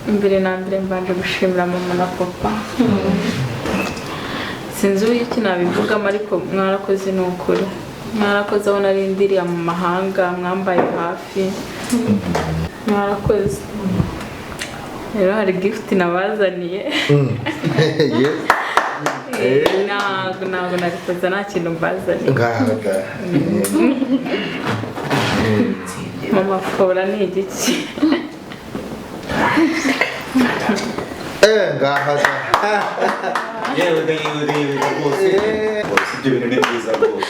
Mbere na mbere mbanje gushimira mama na papa. Sinzi uburyo iki nabivugamo, ariko mwarakoze, ni ukuri mwarakoze. Aho nari ndiriya mu mahanga mwambaye hafi, mwarakoze. Rero hari gift nabazaniye. Yes. Ntabwo nabikoze nta kintu mbazaniye. Ngaha da. Mama Fora, ni igiki? Ngaha da. Yewe da, yewe da, yewe da, rwose rwose ibyo bintu ni byiza rwose.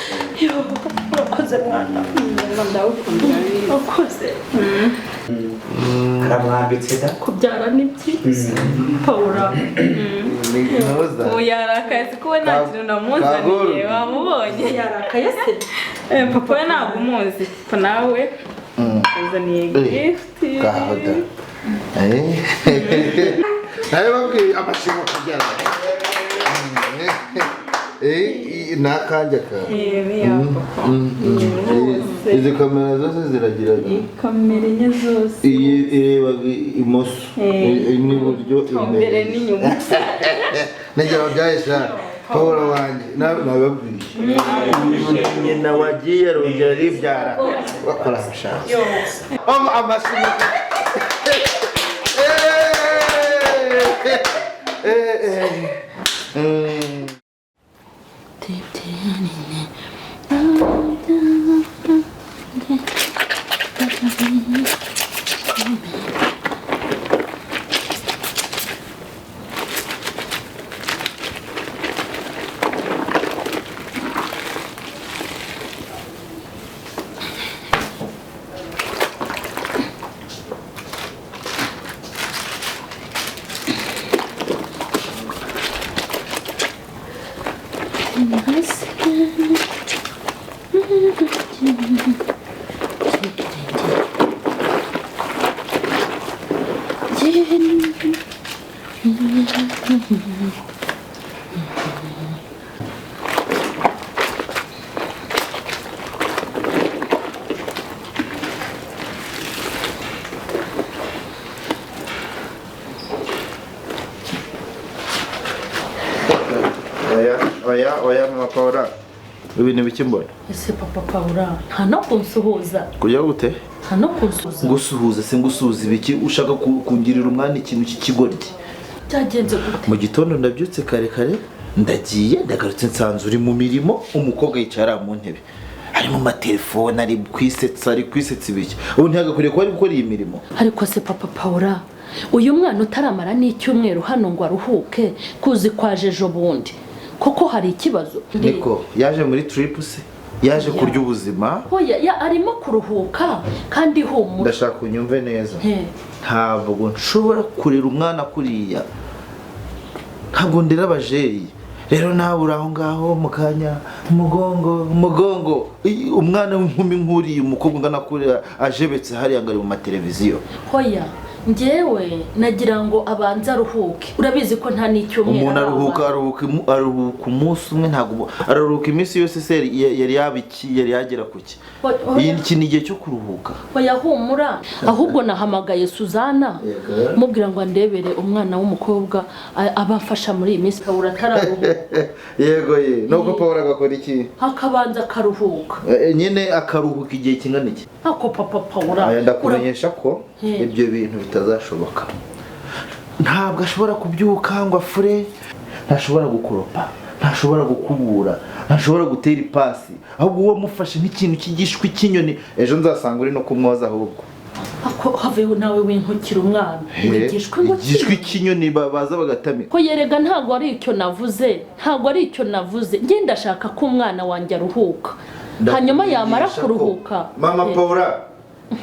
Urakoze mwana. Ndawukunda, urabizi. Urakoze. Aramwambitse da. Kubyara ni byiza, Paula. Ni inoza. Ubu yarakaye, siko we nta kintu namuzaniye. Kaguru. Wamubonye? Yarakaye se? Papa we ntabwo umuzi. Papa nawe azaniye gift. Ngaho da. Nawe babwiye amashimo kubyara. Ni akanjye ka. Ni iya papa bose. Izi kamera zose ziragira Kamera enye zose. Iyi ireba imoso, iyi n'iburyo, imbere n'inyuma. N'igihe wabyaye sha Paul wanjye, nababwiye nyina wagiye arongera aribyara, bakora abashaka amashimo. Oya, oya, oya, mama Paula, ibintu bike mbona. Ese papa Paula, nta no kunsuhuza? Kujya gute? Nta no kunsuhuza. Ngusuhuza se ngusuhuza ibiki? Ushaka kungirira umwana ikintu cy'ikigoryi? Byagenze gute? Mu gitondo ndabyutse kare kare, ndagiye, ndagarutse, nsanze uri mu mirimo, umukobwa yicara mu ntebe ari mu matelefone, ari kwisetsa, ari kwisetsa ibiki? Ubu ntihagakwiriye kuba ari gukora iyi mirimo. Ariko se papa Paula, uyu mwana utaramara n'icyumweru hano ngo aruhuke, kuzi kwaje ejo bundi, koko hari ikibazo? Niko yaje muri trip se? Yaje kurya ubuzima. Oya, arimo kuruhuka kandi humura. Ndashaka unyumve neza. He. Ntabwo nshobora kurera umwana kuriya, ntabwo ndera abajeri. Rero nawe uri aho ngaho mu kanya, umugongo, umugongo. Umwana w'inkumi nk'uriya, umukobwa ungana kuriya, ajebetse hariya ngo ari mu mateleviziyo. Hoya, njyewe nagira ngo abanze aruhuke, urabizi ko nta n'icyumweru Umuntu aramara. Aruhuka, aruhuka umunsi umwe, ntabwo araruhuka iminsi yose se? Yari yaba iki? Yari yagera ku ki? Oya. Iki ni igihe cyo kuruhuka. Oya, humura, ahubwo nahamagaye Suzana. Yego. Mubwira ngo andebere umwana w'umukobwa abafasha muri iyi minsi Paula atararuhuka. Yego ye, nuko Paul agakora iki? Akabanza akaruhuka. Nyine akaruhuka igihe kingana iki? Ako papa Paula. Aya, ndakumenyesha ko ibyo bintu bitazashoboka. Ntabwo ashobora kubyuka ngo afure, ntashobora gukoropa, ntashobora gukubura, ntashobora gutera ipasi. Ahubwo uwo mufashe nk'ikintu cy'igishwi cy'inyoni, ejo nzasanga uri no kumwoza ahubwo. Ako haveho nawe, winkukira umwana. Wigishwe ngo Igishwi cy'inyoni baza bagatamika. Ko yerega, ntabwo ari icyo navuze, ntabwo ari icyo navuze. Njye ndashaka ko umwana wanjye aruhuka, hanyuma yamara Ndakumenyesha ko- kuruhuka. Mama Paula,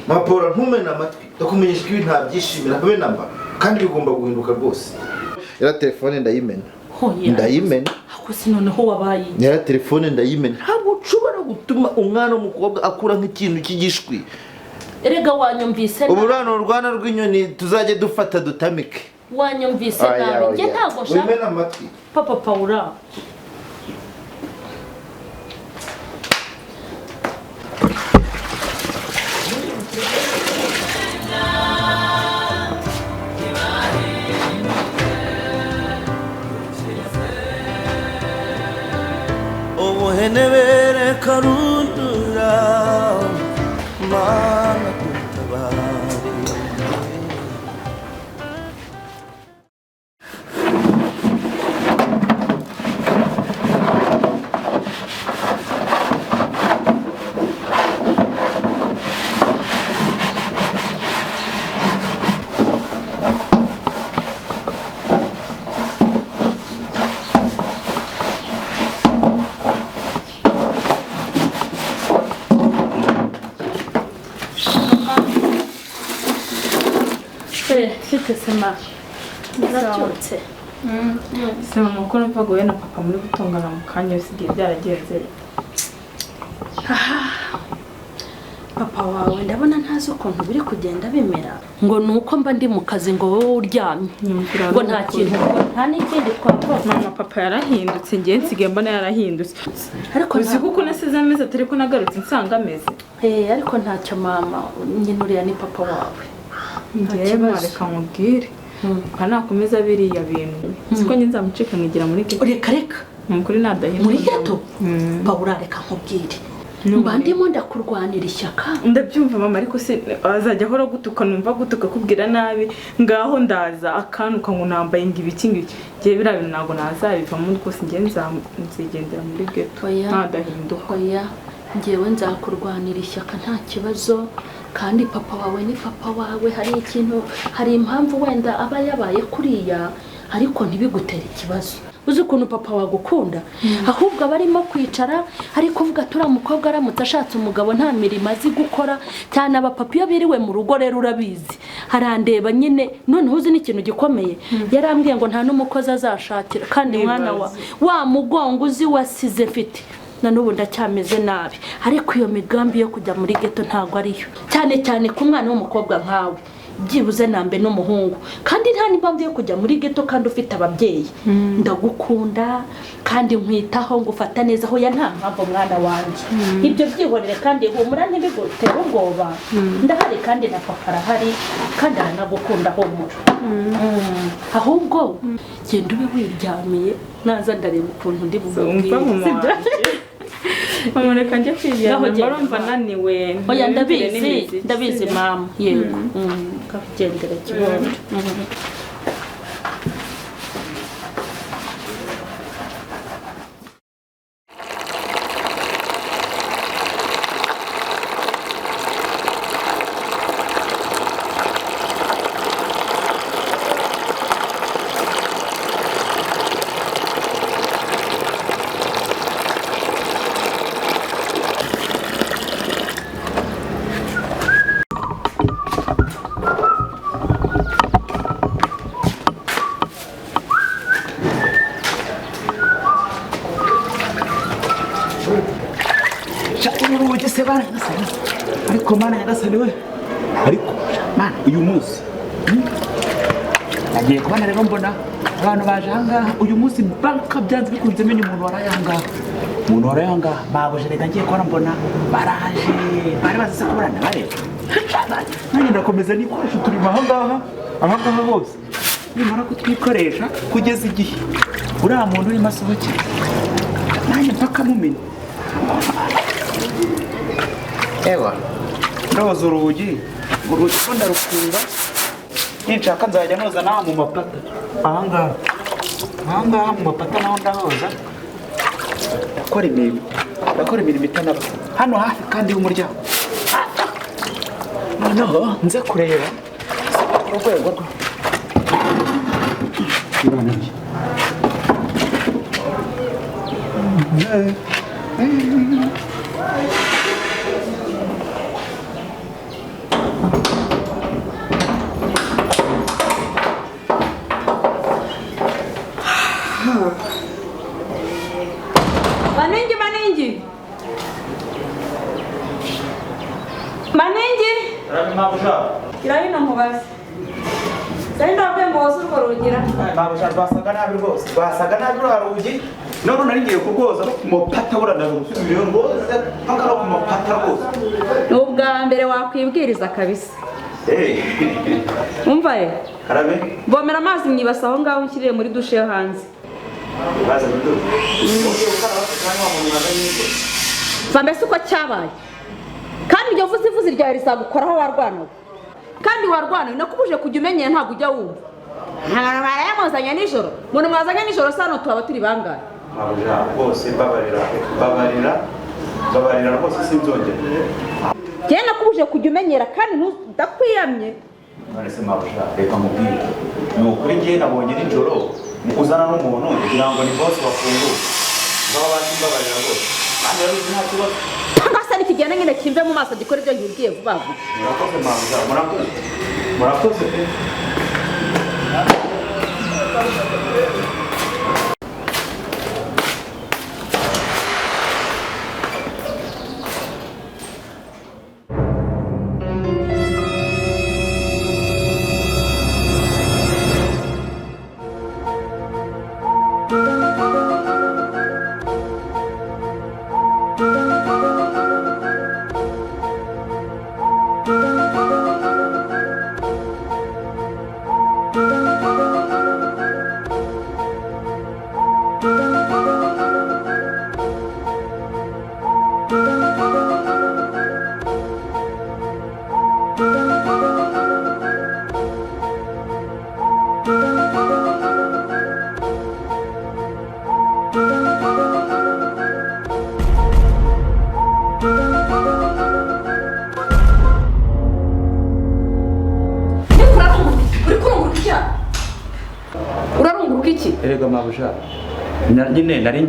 mama Paula, ntumene amatwi. Ndakumenyesha ko ibi ntabyishimira habe namba, kandi bigomba guhinduka rwose. Yara telefone ndayimena. Hoya. Ndayimena. Ako si noneho wabaye iki? Yara telefone ndayimena. Ntabwo nshobora gutuma umwana w'umukobwa akura nk'ikintu cy'igishwi. Erega wanyumvise Ubu nabi. rano urwana rw'inyoni tuzajye dufata dutamike. Wanyumvise nabi, njye ntabwo nshaka. Wimena amatwi. Papa Paula. Abakene bere karundura, Mana dutabare. Mfite sema narabyutse. Se mama, ko numvaga wowe na papa muri gutongana mu kanya, bisigaye byaragenze? Papa wawe ndabona ntazi ukuntu biri kugenda bimera, ngo ni uko mba ndi mu kazi ngo wowe uryamye, ngo nta kintu ukora, nta n'ikindi twakora. Mama, papa yarahindutse, ngewe nsigaye mbona yarahindutse. Ariko uzi kuko nasize ameze atari ko nagarutse nsanga ameze. Ariko ntacyo mama, nyine uriya ni papa wawe. Ngewe reka nkubwire, papa nakomeza biriya bintu siko njye nzamucika nkigira muri ghetto. Reka reka, ni ukuri nadahinduka muri ghetto. Pawura, reka nkubwire, mba ndimo ndakurwanira ishyaka. Ndabyumva mama, ariko se azajya ahora gutuka, numva gutuka kubwira nabi, ngaho ndaza akantuka ngo nambaye ngo ibiki ngiki. Ngewe biriya bintu ntabwo nazabivamo rwose, ngewe nzigendera muri ghetto nadahinduka. Oya, ngewe nzakurwanira ishyaka nta kibazo. Kandi papa wawe ni papa wawe, hari ikintu, hari impamvu wenda aba yabaye kuriya, ariko ntibigutere ikibazo. Uzi ukuntu papa wagukunda, ahubwo aba arimo kwicara ari kuvuga turiya mukobwa aramutse ashatse umugabo nta mirimo azi gukora cyane. Abapapa iyo biriwe mu rugo rero urabizi, harandeba nyine. Noneho uzi n'ikintu gikomeye, yarambwiye ngo nta n'umukozi azashakira. Kandi mwana wa mugongo uzi wasize mfite na n'ubu ndacyameze nabi, ariko iyo migambi yo kujya muri ghetto ntabwo ariyo, cyane cyane ku mwana w'umukobwa nkawe, byibuze nambe n'umuhungu. Kandi nta n'impamvu yo kujya muri ghetto kandi ufite ababyeyi. Ndagukunda kandi nkwitaho, ngufata neza, hoya nta mpamvu mwana wanjye. Ibyo byihorere kandi humura, ntibigutere ubwoba. Ndahari kandi na papa arahari kandi aranagukunda, humura. Ahubwo genda ube wiryamiye, naza ndareba ukuntu ndi bumubwire. Mama, reka njye kwiryamira, mba naniwe. Oya, ndabizi, ndabizi mama. Yego, kagendera kibondo. Ariko mana nyagasani we, ariko mana uyu munsi nagiye kubona rero mbona abantu baje ahangaha uyu munsi, banka byanze bikunze menya umuntu waraye ahangaha, umuntu waraye ahangaha babuje. Reka ngiye kubona mbona baraje, bari bazi se kuburana bareba. Nanjye ndakomeza nikoresha uturimo ahangaha, ahangaha hose, nimara kutwikoresha kugeza igihe uriya muntu urimo asohokera, nanjye mpaka mumenya. Ewa, ndoza urugi, urugi ko ndarufunga, ninshaka nzajya noza naho mu mapata. Ahangaha, ahangaha mu mapata naho ndahoza, ndakora imirimo, ndakora imirimo itanaba hano hafi kandi y'umuryango. Noneho nze kureba urwego rwo Maningi, maningi. Maningi. Kirahino nkubaze. Sari ndabwe ngo woze urwo rugira. Mabuja, rwasaga nabi rwose, rwasaga nabi ruriya rugi. None nari ngiye kurwoza no ku mapata, buranaje gusubira rwose mpaka no ku mapata rwose. Ni ubwa mbere wakwibwiriza kabisa. Umva ye. Karabe. Vomera amazi mwibasa aho ngaho unshyirire muri dushe yo hanze. Bazanye indobo. Ugiye gukaraba cyangwa wa muntu wazanye indobo? Va mbese uko cyabaye. Kandi iryo vuzi vuzi ryawe rizagukoraho warwanawe. Kandi warwanawe nakubuje kujya umenyera ntabwo ujya wumva. Nta mwazanye nijoro. Umuntu mwazanye nijoro sano tuba turi bangahe? Mabuja rwose mbabarira, mbabarira, mbabarira rwose sinzongera. Njyewe nakubuje kujya umenyera kandi ntudakwiyamye. None se mabuja reka mubwire. Ni ukuri njye nabonye nijoro uzana n'umuntu ngira ngo ni boss wafunguye. Ngaho basi mbabarira rwose. Kandi rero nta kibazo. Cyangwa se nikigenda nyine kimve mu maso gikora ibyo nkibwiye vuba vuba. Murakoze mabuja, murakoze. Murakoze pe. Urarunguruka iki? Erega mabuja nyine nari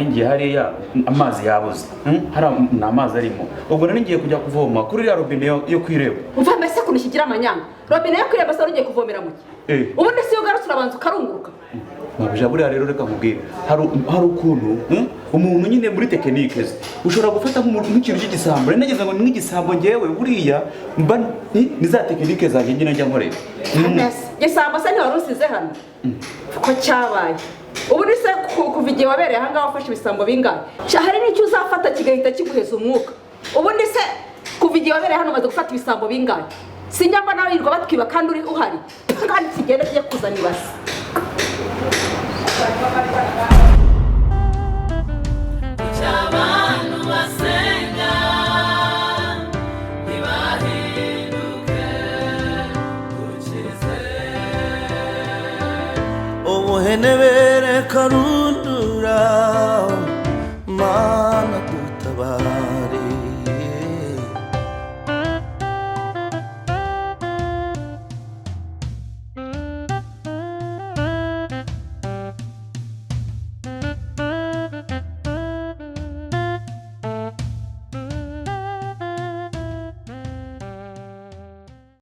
ngiye hariya amazi yabuze, hari ni amazi arimo, ubwo nari ngiye kujya kuvoma kuri iriya robine yo kwireba. Umva mbese ukuntu kigira amanyanga. Robine yo kwireba se ugiye kuvomera mu ki? Ubundi si yo ugarutse urabanza ukarunguruka. Mabuja buriya rero reka nkubwire, hari ukuntu umuntu nyine muri tekinike ze ushobora gufata nk'ikintu cy'igisambo. Nari nageze ngo ni nk'igisambo ngewe buriya mba ni za tekinike zanjye nyine njya nkoresha. Gisambo se ntiwari usize hano? Ko cyabaye. Ubundi se kuva igihe wabereye aha ngaha wafashe ibisambo bingahe? Hari n'icyo uzafata kigahita kiguheza umwuka. Ubundi se kuva igihe wabereye hano umaze gufata ibisambo bingahe? Sinjya mbona wirirwa batwiba kandi uri uhari. Kandi kigenda kijya kuzana ibase. Abantu basenga ntibahinduke ukize ubuhenebere karundura.